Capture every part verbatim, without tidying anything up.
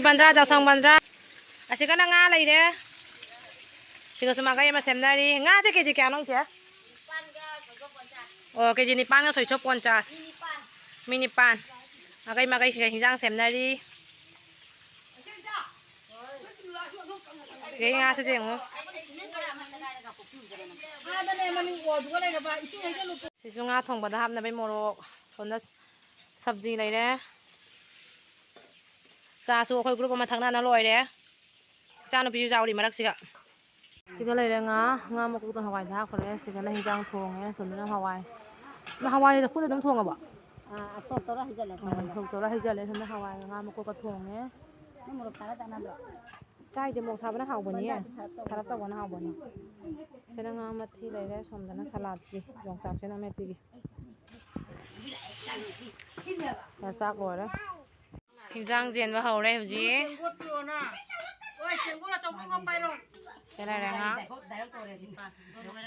ꯕꯟꯗ꯭ꯔꯥ, ꯆꯥꯎꯁꯪ ꯕꯟꯗ꯭ꯔꯥ꯫ ꯑꯁꯤꯒꯅ ꯉꯥ ꯂꯩꯔꯦ꯫ ꯁꯤꯒꯁꯨ ꯃꯥꯒꯩ ꯑꯃ ꯁꯦꯝꯅꯔꯤ꯫ ꯉꯥꯁꯦ ꯀꯦ ꯖꯤ ꯀꯌꯥꯅꯣ, ꯏꯆꯦ? ꯑꯣ, ꯀꯦ ꯖꯤ ꯅꯤꯄꯥꯟꯒ ꯁꯣꯏꯁꯣ ꯄꯣꯟꯆꯥꯁ꯫ ꯃꯤ ꯅꯤꯄꯥꯟ꯫ ꯃꯥꯒꯩ ꯃꯥꯒꯩꯁꯤꯒ ꯍꯤꯟꯖꯥꯡ ꯁꯦꯝꯅꯔꯤ꯫ ꯁꯤꯒꯩ ꯉꯥꯁꯦ ꯌꯦꯡꯉꯨ꯫ ꯁꯤꯁꯨ ꯉꯥ ꯊꯣꯡꯕꯗ ꯍꯥꯞꯅꯕꯩ ꯃꯣꯔꯣꯛ꯫ ꯁꯣꯝꯗ ꯁꯕꯖꯤ ꯂꯩꯔꯦ꯫ ꯆꯥꯁꯨ ꯑꯩꯈꯣꯏ group ꯑꯃ ꯊꯛꯅꯅ ꯂꯣꯏꯔꯦ꯫ ꯏꯆꯥꯅꯨꯄꯤꯁꯨ ꯌꯥꯎꯔꯤ ꯃꯔꯛꯁꯤꯒ꯫ ꯁꯤꯒ ꯂꯩꯔꯦ ꯉꯥ, ꯉꯥ ꯃꯀꯣꯛꯇꯣ ꯍꯋꯥꯏꯗ ꯍꯥꯞꯈ꯭ꯔꯦ꯫ ꯁꯤꯗꯅ ꯍꯤꯟꯖꯥꯡ ꯊꯣꯡꯉꯦ꯫ ꯁꯣꯝꯗꯅ ꯍꯋꯥꯏ꯫ ꯏꯃꯥ, ꯍꯋꯥꯏꯁꯦ ꯂꯐꯨꯗ ꯑꯗꯨꯝ ꯊꯣꯡꯉꯕꯣ? ꯑꯥ, ꯁꯣꯛ ꯇꯧꯔ ꯍꯩꯖꯜꯂꯦ꯫ ꯎꯝ, ꯁꯣꯛ ꯇꯧꯔ ꯍꯩꯖꯜꯂꯦ꯫ ꯁꯣꯝꯗ ꯍꯋꯥꯏꯒ ꯉꯥ ꯃꯀꯣꯛꯀ ꯊꯣꯡꯉꯦ꯫ ꯅꯪ ꯃꯣꯔꯣꯛ ꯁꯥꯔ ꯆꯥꯅꯕ꯭ꯔꯣ? ꯆꯥꯏꯗꯤ ꯃꯣꯔꯣꯛ ꯁꯥꯕꯅ ꯍꯥꯎꯕꯅꯤꯌꯦ꯫ ꯕꯟꯗꯥꯗꯤ ꯁꯥꯔꯞ ꯇꯧꯕꯅꯦ꯫ ꯁꯥꯔꯞ ꯇꯧꯕꯅ ꯍꯥꯎꯕꯅꯤ꯫ ꯁꯤꯅ ꯉꯥ ꯃꯊꯤ ꯂꯩꯔꯦ꯫ ꯁꯣꯝꯗꯅ ꯁꯂꯥꯠꯀꯤ ꯌꯣꯡꯆꯥꯛꯁꯤꯅ ꯑꯃꯦꯠꯄꯤꯒꯤ꯫ ꯆꯥꯛ ꯂꯣꯏꯔꯦ꯫ ꯍꯤꯟꯖꯥꯡ ꯆꯦꯟꯕ ꯍꯧꯔꯦ ꯍꯧꯖꯤꯛ꯫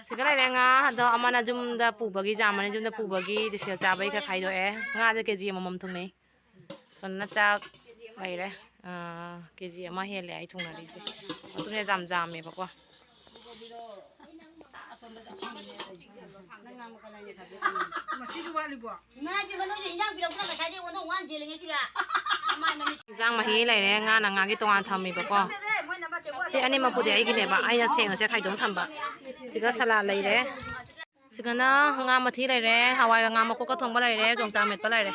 ꯁꯤ ꯂꯩꯔꯦ ꯉꯥ꯫ ꯑꯗꯣ ꯑꯃꯅ ꯌꯨꯝꯗ ꯄꯨꯕꯒꯤ, ꯖꯥꯝ ꯑꯃꯅ ꯌꯨꯝꯗ ꯄꯨꯕꯒꯤ, ꯁꯤꯗ ꯆꯥꯕꯒꯤ ꯈꯔ ꯈꯥꯏꯗꯣꯛꯑꯦ꯫ ꯉꯥꯁꯦ ꯀꯦ ꯖꯤ ꯑꯃꯃꯝ ꯊꯣꯡꯅꯩ꯫ ꯁꯣꯝꯗꯅ ꯆꯥꯛ ꯂꯩꯔꯦ꯫ ꯑꯥ, ꯀꯦ ꯖꯤ ꯑꯃ ꯍꯦꯜꯂꯦ ꯑꯩ ꯊꯣꯡꯅꯔꯤꯁꯦ꯫ ꯑꯗꯨꯅ ꯌꯥꯝ ꯌꯥꯝꯃꯦꯕꯀꯣ꯫ ꯃꯁꯤꯁꯨ ꯋꯥꯠꯂꯤꯕꯣ? ꯏꯃꯥ ꯏꯕꯦꯝꯃ, ꯅꯣꯏꯁꯨ ꯏꯟꯖꯥꯡ ꯄꯤꯔꯛꯄ꯭ꯔꯥ ꯉꯁꯥꯏꯗꯩ ꯑꯣꯟꯊꯣꯛ ꯋꯥꯅ ꯆꯦꯜꯂꯤꯉꯩꯁꯤꯗ? ꯏꯃꯥꯏ, ꯃꯃꯤꯠ꯫ ꯏꯟꯖꯥꯡ ꯃꯍꯤ ꯂꯩꯔꯦ, ꯉꯥꯅ ꯉꯥꯒꯤ ꯇꯣꯉꯥꯟ ꯊꯝꯃꯤꯕꯀꯣ꯫ ꯁꯤ ꯑꯅꯤꯃꯛꯄꯨꯗꯤ ꯑꯩꯒꯤꯅꯦꯕ, ꯑꯩꯅ ꯁꯦꯡꯅ ꯁꯦ ꯈꯥꯏꯗꯣꯛꯑ ꯊꯝꯕ꯫ ꯁꯤꯒ ꯁꯂꯥꯠ ꯂꯩꯔꯦ꯫ ꯁꯤꯒꯅ ꯉꯥ ꯃꯊꯤ ꯂꯩꯔꯦ, ꯍꯋꯥꯏꯒ ꯉꯥ ꯃꯀꯣꯛꯀ ꯊꯣꯡꯕ ꯂꯩꯔꯦ, ꯌꯣꯡꯆꯥꯛ ꯃꯦꯠꯄ ꯂꯩꯔꯦ꯫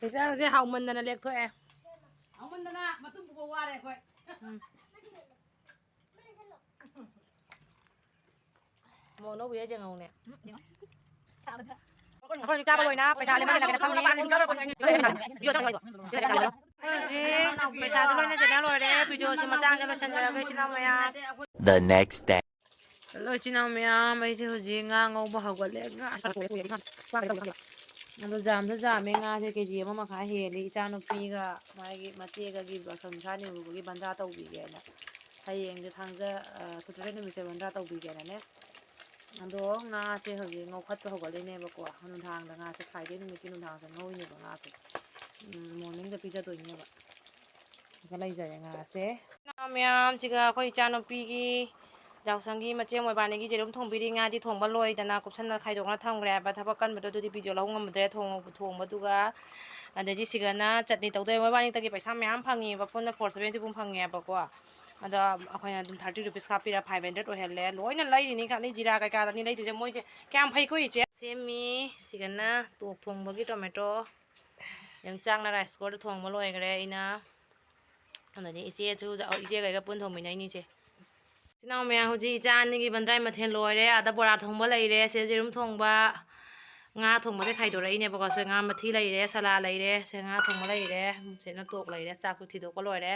ꯏꯟꯖꯥꯡꯁꯦ ꯍꯥꯎꯃꯟꯗꯅ ꯂꯦꯛꯊꯣꯛꯑꯦ꯫ ꯍꯥꯎꯃꯟꯗꯅ ꯃꯇꯨꯝ ꯄꯨꯕ ꯋꯥꯔꯦ ꯑꯩꯈꯣꯏ꯫ ꯎꯝ꯫ ꯃꯣꯔꯣꯛ ꯑꯅꯧꯕ ꯌꯥꯏ ꯌꯦꯡꯉꯧꯅꯦ꯫ ꯑꯩꯈꯣꯏ ꯆꯥꯕ ꯂꯣꯏꯅ ꯄꯩꯁꯥ ꯂꯦꯝꯍꯟꯒꯗꯕꯅꯦ ꯈꯪꯉꯦ꯫ ꯍꯧꯖꯤꯛ ꯄꯩꯁꯥꯁꯨ ꯂꯣꯏꯅ ꯆꯠꯂ ꯂꯣꯏꯔꯦ꯫ Videoꯁꯨ ꯃꯇꯥꯡꯗ ꯂꯣꯏꯁꯤꯟꯖꯔꯒꯦ, ꯏꯆꯤꯟ ꯏꯅꯥꯎ ꯃꯌꯥꯝ꯫ The next day. ꯍꯜꯂꯣ, ꯏꯆꯤꯟ ꯏꯅꯥꯎ ꯃꯌꯥꯝ, ꯑꯩꯁꯦ ꯍꯧꯖꯤꯛ ꯉꯥ ꯉꯧꯕ ꯍꯧꯒꯠꯂꯦ꯫ ꯉꯥ ꯑꯗꯣ ꯖꯥꯝꯁꯨ ꯖꯥꯝꯃꯦ, ꯉꯥꯁꯦ ꯀꯦ ꯖꯤ ꯑꯃ ꯃꯈꯥꯏ ꯍꯦꯜꯂꯤ꯫ ꯏꯆꯥꯅꯨꯄꯤꯒ ꯃꯥꯒꯤ ꯃꯆꯦꯒꯒꯤ ꯕꯥꯔꯇꯣꯟ ꯁꯥꯅꯤꯡꯉꯨꯕꯒꯤ ꯕꯟꯗ꯭ꯔꯥ ꯇꯧꯕꯤꯒꯦꯅ꯫ ꯍꯌꯦꯡꯁꯦ ꯊꯥꯡꯖ, ꯑ, Saturday ꯅꯨꯃꯤꯠꯁꯦ ꯕꯟꯗ꯭ꯔꯥ ꯇꯧꯕꯤꯒꯦꯅꯅꯦ꯫ ꯑꯗꯣ ꯉꯥꯁꯦ ꯍꯧꯖꯤꯛ ꯉꯧꯈꯠꯄ ꯍꯧꯒꯠꯂꯤꯅꯦꯕꯀꯣ꯫ ꯅꯨꯡꯗꯥꯡꯗ ꯉꯥꯁꯦ, Friday ꯅꯨꯃꯤꯠꯀꯤ ꯅꯨꯡꯗꯥꯡꯁꯦ ꯉꯧꯔꯤꯅꯦꯕ ꯉꯥꯁꯦ꯫ ꯎꯝ, morningꯗ ꯄꯤꯖꯗꯣꯏꯅꯦꯕ꯫ ꯑꯗꯨꯒ ꯂꯩꯖꯔꯦ ꯉꯥꯁꯦ꯫ ꯃꯌꯥꯝꯁꯤꯒ ꯑꯩꯈꯣꯏ ꯏꯆꯥꯅꯨꯄꯤꯒꯤ ꯖꯥꯎꯁꯪꯒꯤ ꯃꯆꯦ ꯃꯣꯏꯕꯥꯅꯤꯒꯤ ꯌꯦꯔꯨꯝ ꯊꯣꯡꯕꯤꯔꯤ꯫ ꯉꯥꯗꯤ ꯊꯣꯡꯕ ꯂꯣꯏꯗꯅ ꯀꯨꯞꯁꯟꯅ ꯈꯥꯏꯗꯣꯛꯅ ꯊꯝꯈ꯭ꯔꯦ ꯍꯥꯏꯕ꯫ ꯊꯕꯛ ꯀꯟꯕꯗꯣ ꯑꯗꯨꯗꯤ video ꯂꯧ ꯉꯝꯗ꯭ꯔꯦ꯫ ꯊꯣꯡ-, ꯊꯣꯡꯕꯗꯨꯒ ꯑꯗꯩꯗꯤ ꯁꯤꯒꯅ ꯆꯠꯅꯤ ꯇꯧꯗꯣꯏ꯫ ꯃꯣꯏꯕꯥꯅꯤꯇꯒꯤ ꯄꯩꯁꯥ ꯃꯌꯥꯝ ꯐꯪꯉꯦꯕ, ꯄꯨꯟꯅ four seventy ꯄꯨꯡ ꯐꯪꯉꯦꯕꯀꯣ꯫ ꯑꯗꯣ ꯑꯩꯈꯣꯏꯅ ꯑꯗꯨꯝ thirty rupees ꯀꯥꯞꯄꯤꯔ five hundred ꯑꯣꯏꯍꯜꯂꯦ꯫ ꯂꯣꯏꯅ ꯂꯩꯔꯤꯅꯤ ꯈꯠꯅꯤ, ꯖꯤꯔꯥ ꯀꯩꯀꯥꯗꯅꯤ ꯂꯩꯗꯣꯏꯁꯦ꯫ ꯃꯣꯏꯁꯦ ꯀꯌꯥꯝ ꯐꯩꯀꯣ ꯏꯆꯦ꯫ ꯁꯦꯝꯃꯤ꯫ ꯁꯤꯒꯅ ꯇꯣꯛ ꯊꯣꯡꯕꯒꯤ tomato꯫ ꯌꯣꯡꯆꯥꯛꯅ rice cookerꯗ ꯊꯣꯡꯕ ꯂꯣꯏꯈ꯭ꯔꯦ ꯑꯩꯅ꯫ ꯑꯗꯩꯗꯤ ꯏꯆꯦꯁꯨ, ꯏꯆꯦꯒ ꯑꯩꯒ ꯄꯨꯟ ꯊꯣꯡꯃꯤꯟꯅꯩꯅꯤ ꯏꯆꯦ꯫ ꯏꯆꯤꯟ ꯏꯅꯥꯎ ꯃꯌꯥꯝ, ꯍꯧꯖꯤꯛ ꯏꯆꯥ ꯑꯅꯤꯒꯤ ꯕꯟꯗ꯭ꯔꯥꯏ ꯃꯊꯦꯜ ꯂꯣꯏꯔꯦ꯫ ꯑꯗ ꯕꯣꯔꯥ ꯊꯣꯡꯕ ꯂꯩꯔꯦ, ꯁꯤꯗ ꯌꯦꯔꯨꯝ ꯊꯣꯡꯕ, ꯉꯥ ꯊꯣꯡꯕꯁꯦ ꯈꯥꯏꯗꯣꯔꯛꯏꯅꯦꯕꯀꯣ꯫ ꯁꯣꯏ ꯉꯥ ꯃꯊꯤ ꯂꯩꯔꯦ, ꯁꯂꯥ ꯂꯩꯔꯦ, ꯁꯦ ꯉꯥ ꯊꯣꯡꯕ ꯂꯩꯔꯦ, ꯁꯤꯅ ꯇꯣꯛ ꯂꯩꯔꯦ, ꯆꯥꯛꯁꯨ ꯊꯤꯗꯣꯛꯄ ꯂꯣꯏꯔꯦ꯫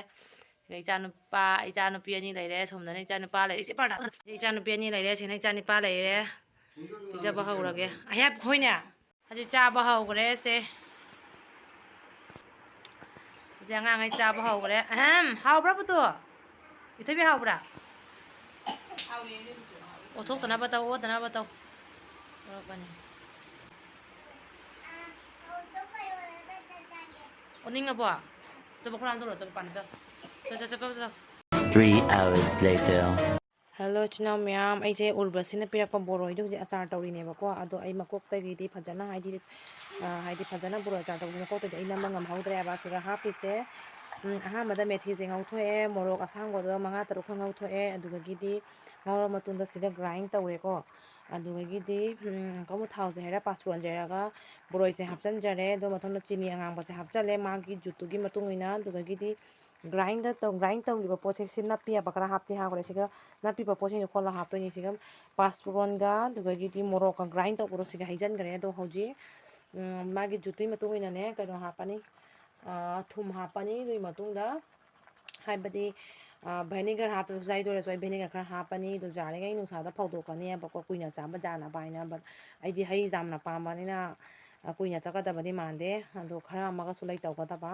ꯁꯤꯗ ꯏꯆꯥꯅꯨꯄꯥ, ꯏꯆꯥꯅꯨꯄꯤ ꯑꯅꯤ ꯂꯩꯔꯦ, ꯁꯣꯝꯗꯅ ꯏꯆꯥꯅꯨꯄꯥ ꯂꯩꯔꯦ, ꯏꯆꯦ ꯄꯥꯔꯗ, ꯏꯆꯥꯅꯨꯄꯤ ꯑꯅꯤ ꯂꯩꯔꯦ, ꯁꯤꯅ ꯏꯆꯥꯅꯤꯄꯥ ꯂꯩꯔꯦ꯫ ꯄꯤꯖꯕ ꯍꯧꯔꯒꯦ꯫ ꯑꯍꯦꯞ ꯈꯣꯏꯅꯦ꯫ ꯍꯧꯖꯤꯛ ꯆꯥꯕ ꯍꯧꯈ꯭ꯔꯦ ꯁꯦ꯫ ꯍꯧꯖꯤꯛ ꯑꯉꯥꯡꯈꯩ ꯆꯥꯕ ꯍꯧꯈ꯭ꯔꯦ꯫ ꯑꯍꯝ, ꯍꯥꯎꯕ꯭ꯔꯥ ꯄꯨꯇꯨ? ꯏꯊꯣꯏꯕꯤ ꯍꯥꯎꯕ꯭ꯔꯥ? ꯑꯣꯊꯣꯛꯇꯅꯕ ꯇꯧ, ꯑꯣꯗꯅꯕ ꯇꯧ꯫ ꯑꯣꯠꯂꯛꯀꯅꯤ꯫ ꯑꯣꯠꯅꯤꯡꯉꯕꯣ? ꯆꯠꯄ ꯈꯣꯡꯅꯥꯡꯗꯧꯔꯣ, ꯆꯠꯄ ꯄꯥꯟꯗ ꯆꯠꯂꯣ꯫ ꯆꯠ, ꯆꯠ, ꯆꯠꯄ, ꯆꯠꯂꯣ꯫ Three hours later. Hello ꯏꯆꯤꯟ ꯏꯅꯥꯎ ꯃꯌꯥꯝ, ꯑꯩꯁꯦ ꯎꯔꯕꯁꯤꯅ ꯄꯤꯔꯛꯄ ꯕꯣꯔꯣꯏꯗꯣ ꯍꯧꯖꯤꯛ ꯑꯆꯥꯔ ꯇꯧꯔꯤꯅꯦꯕꯀꯣ꯫ ꯑꯗꯣ ꯑꯩ ꯃꯀꯣꯛꯇꯒꯤꯗꯤ ꯐꯖꯅ, ꯍꯥꯏꯗꯤ, ꯑ, ꯍꯥꯏꯗꯤ ꯐꯖꯅ ꯕꯣꯔꯣꯏ ꯑꯆꯥꯔ ꯇꯧꯕꯁꯦ ꯃꯀꯣꯛꯇꯒꯤꯗꯤ ꯑꯩ ꯅꯝꯕ ꯉꯝꯍꯧꯗ꯭ꯔꯦꯕ꯫ ꯁꯤꯗ ꯍꯥꯞꯄꯤꯁꯦ, ꯎꯝ, ꯑꯍꯥꯟꯕꯗ ꯃꯦꯊꯤꯁꯦ ꯉꯧꯊꯣꯛꯑꯦ, ꯃꯣꯔꯣꯛ ꯑꯁꯥꯡꯕꯗꯣ ꯃꯉꯥ ꯇꯔꯨꯛ ꯈꯛ ꯉꯧꯊꯣꯛꯑꯦ, ꯑꯗꯨꯗꯒꯤꯗꯤ ꯉꯧꯔ ꯃꯇꯨꯡꯗ ꯁꯤꯗ grind ꯇꯧꯔꯦꯀꯣ꯫ ꯑꯗꯨꯗꯒꯤꯗꯤ, ꯎꯝ, ꯀꯕꯣꯛ ꯊꯥꯎꯁꯦ ꯍꯩꯔ ꯄꯥꯁꯄꯣꯔꯟꯁꯦ ꯍꯩꯔꯒ ꯕꯣꯔꯣꯏꯁꯦ ꯍꯥꯞꯆꯤꯟꯖꯔꯦ꯫ ꯑꯗꯨ ꯃꯊꯪꯗ ꯆꯤꯅꯤ ꯑꯉꯥꯡꯕꯁꯦ ꯍꯥꯞꯆꯜꯂꯦ, ꯃꯥꯒꯤ ꯖꯨꯠꯇꯨꯒꯤ ꯃꯇꯨꯡ ꯏꯟꯅ꯫ ꯑꯗꯨꯗꯒꯤꯗꯤ grind ꯇꯧ-, grind ꯇꯧꯈꯤꯕ ꯄꯣꯠꯁꯦ ꯁꯤ ꯅꯞꯄ ꯌꯥꯕ ꯈꯔ ꯍꯥꯞꯇꯤ ꯍꯥꯞꯈ꯭ꯔꯦ꯫ ꯁꯤꯒ ꯅꯞꯄꯤꯕ ꯄꯣꯠꯁꯤꯡꯁꯦ ꯈꯣꯠꯂ ꯍꯥꯞꯇꯣꯏꯅꯤ꯫ ꯁꯤꯒ ꯄꯥꯁꯄꯣꯔꯟꯒ ꯑꯗꯨꯗꯒꯤꯗꯤ ꯃꯣꯔꯣꯛꯀ grind ꯇꯧꯕꯗꯣ ꯁꯤꯒ ꯍꯩꯖꯤꯟꯈ꯭ꯔꯦ꯫ ꯑꯗꯣ ꯍꯧꯖꯤꯛ, ꯎꯝ, ꯃꯥꯒꯤ ꯖꯨꯠꯇꯨꯒꯤ ꯃꯇꯨꯡ ꯏꯟꯅꯅꯦ ꯀꯩꯅꯣ ꯍꯥꯞꯄꯅꯤ, ꯑꯥ, ꯊꯨꯝ ꯍꯥꯞꯄꯅꯤ꯫ ꯑꯗꯨꯒꯤ ꯃꯇꯨꯡꯗ ꯍꯥꯏꯕꯗꯤ, ꯑꯥ, vinegar ꯍꯥꯞꯇ꯭ꯔꯁꯨ ꯌꯥꯏ꯫ ꯑꯗꯨ ꯑꯣꯏꯔꯁꯨ ꯑꯩ vinegar ꯈꯔ ꯍꯥꯞꯄꯅꯤ꯫ ꯑꯗꯨ ꯌꯥꯔꯤꯉꯩ ꯅꯨꯡꯁꯥꯗ ꯐꯧꯗꯣꯛꯀꯅꯦꯕꯀꯣ, ꯀꯨꯏꯅ ꯆꯥꯕ ꯌꯥꯅꯕ ꯍꯥꯏꯅ꯫ But ꯑꯩꯗꯤ ꯍꯩ ꯌꯥꯝꯅ ꯄꯥꯝꯕꯅꯤꯅ, ꯑꯥ, ꯀꯨꯏꯅ ꯆꯠꯀꯗꯕꯗꯤ ꯃꯥꯟꯗꯦ꯫ ꯑꯗꯣ ꯈꯔ ꯑꯃꯒꯁꯨ ꯂꯩ ꯇꯧꯒꯗꯕ꯫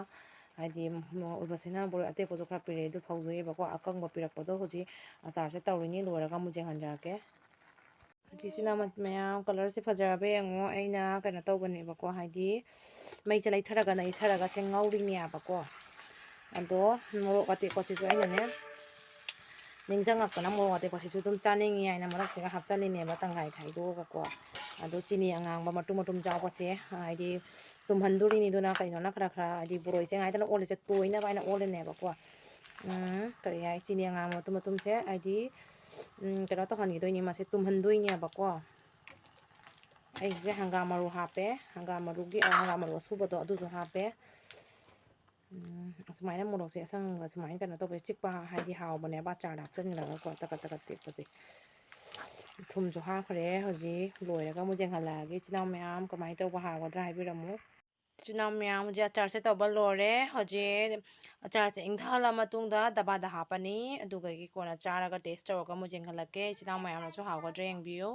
ꯍꯥꯏꯗꯤ, ꯎꯔꯕꯁꯤꯅ ꯕꯣꯔꯣꯏ ꯑꯇꯦꯛꯄꯁꯨ ꯈꯔ ꯄꯤꯔꯛꯑꯦ, ꯑꯗꯨ ꯐꯧꯗꯣꯛꯑꯦꯕꯀꯣ꯫ ꯑꯀꯪꯕ ꯄꯤꯔꯛꯄꯗꯣ ꯍꯧꯖꯤꯛ ꯑꯆꯥꯔꯁꯦ ꯇꯧꯔꯤꯅꯤ, ꯂꯣꯏꯔꯒ ꯑꯃꯨꯛ ꯌꯦꯡꯍꯟꯖꯔꯛꯀꯦ꯫ ꯏꯆꯤꯟ ꯏꯅꯥꯎ ꯃꯌꯥꯝ, ꯀꯂꯔꯁꯦ ꯐꯖꯔꯕ ꯌꯦꯡꯉꯣ꯫ ꯑꯩꯅ ꯀꯩꯅꯣ ꯇꯧꯕꯅꯦꯕꯀꯣ, ꯍꯥꯏꯗꯤ ꯃꯩꯁꯦ ꯂꯩꯊꯔꯒ ꯂꯩꯊꯔꯒ ꯁꯦ ꯉꯧꯔꯤꯅꯦꯕꯀꯣ꯫ ꯑꯗꯣ ꯃꯣꯔꯣꯛ ꯑꯇꯦꯛꯄꯁꯤꯁꯨ ꯑꯩꯅꯅꯦ ꯅꯤꯡꯁꯤꯡꯉꯛꯇꯅ ꯃꯣꯔꯣꯛ ꯑꯇꯦꯛꯄꯁꯤꯁꯨ ꯑꯗꯨꯝ ꯆꯥꯅꯤꯡꯉꯤ ꯍꯥꯏꯅ ꯃꯔꯛꯁꯤꯒ ꯍꯥꯞꯆꯜꯂꯤꯅꯦꯕ, ꯇꯪꯈꯥꯏ ꯈꯥꯏꯗꯣꯛꯑꯒꯀꯣ꯫ ꯑꯗꯣ ꯆꯤꯅꯤ ꯑꯉꯥꯡꯕ ꯃꯇꯨꯝ ꯃꯇꯨꯝ ꯆꯥꯎꯕꯁꯦ, ꯍꯥꯏꯗꯤ ꯇꯨꯝꯍꯟꯗꯣꯔꯤꯅꯤꯗꯨꯅ ꯀꯩꯅꯣꯅ ꯈꯔ ꯈꯔ, ꯍꯥꯏꯗꯤ ꯕꯣꯔꯣꯏꯁꯦ ꯉꯥꯏꯗꯅ ꯑꯣꯜꯂꯤꯁꯦ ꯇꯣꯏꯅꯕ ꯍꯥꯏꯅ ꯑꯣꯜꯂꯤꯅꯦꯕꯀꯣ꯫ ꯎꯝ, ꯀꯔꯤ ꯍꯥꯏ, ꯆꯤꯅꯤ ꯑꯉꯥꯡꯕ ꯃꯇꯨꯝ ꯃꯇꯨꯝꯁꯦ ꯍꯥꯏꯗꯤ, ꯎꯝ, ꯀꯩꯅꯣ ꯇꯧꯍꯟꯈꯤꯗꯣꯏꯅꯤ, ꯃꯥꯁꯦ ꯇꯨꯝꯍꯟꯗꯣꯏꯅꯦꯕꯀꯣ꯫ ꯑꯩꯁꯦ ꯍꯪꯒꯥꯝ ꯃꯔꯨ ꯍꯥꯞꯄꯦ, ꯍꯪꯒꯥꯝ ꯃꯔꯨꯒꯤ, ꯍꯪꯒꯥꯝ ꯃꯔꯨ ꯑꯁꯨꯕꯗꯣ ꯑꯗꯨꯁꯨ ꯍꯥꯞꯄꯦ꯫ ꯎꯝ, ꯑꯁꯨꯃꯥꯏꯅ ꯃꯣꯔꯣꯛꯁꯦ ꯑꯁꯪꯕ ꯁꯨꯃꯥꯏꯅ ꯀꯩꯅꯣ ꯇꯧꯕꯁꯦ ꯆꯤꯛꯄ ꯍꯥꯏꯗꯤ ꯍꯥꯎꯕꯅꯦꯕ, ꯑꯆꯥꯔꯗ ꯍꯥꯞꯆꯤꯟꯈ꯭ꯔꯒꯀꯣ, ꯇꯀꯠ ꯇꯀꯠ ꯇꯦꯛꯄꯁꯦ꯫ ꯊꯨꯝꯁꯨ ꯍꯥꯞꯈ꯭ꯔꯦ꯫ ꯍꯧꯖꯤꯛ ꯂꯣꯏꯔꯒ ꯑꯃꯨꯛ ꯌꯦꯡꯍꯜꯂꯛꯑꯒꯦ ꯏꯆꯤꯟ ꯏꯅꯥꯎ ꯃꯌꯥꯝ, ꯀꯃꯥꯏꯅ ꯇꯧꯕ, ꯍꯥꯎꯒꯗ꯭ꯔꯥ ꯍꯥꯏꯕꯤꯔꯝꯃꯨ꯫ ꯏꯆꯤꯟ ꯏꯅꯥꯎ ꯃꯌꯥꯝ, ꯍꯧꯖꯤꯛ ꯑꯆꯥꯔꯁꯦ ꯇꯧꯕ ꯂꯣꯏꯔꯦ꯫ ꯍꯧꯖꯤꯛ ꯑꯆꯥꯔꯁꯦ ꯏꯪꯊꯍꯜꯂ ꯃꯇꯨꯡꯗ ꯗꯕꯥꯗ ꯍꯥꯞꯄꯅꯤ꯫ ꯑꯗꯨꯒꯒꯤ ꯀꯣꯟꯅ ꯆꯥꯔꯒ ꯇꯦꯁ ꯇꯧꯔꯒ ꯑꯃꯨꯛ ꯌꯦꯡꯍꯜꯂꯛꯀꯦ꯫ ꯏꯆꯤꯟ ꯏꯅꯥꯎ ꯃꯌꯥꯝꯅꯁꯨ ꯍꯥꯎꯒꯗ꯭ꯔꯥ ꯌꯦꯡꯕꯤꯌꯨ꯫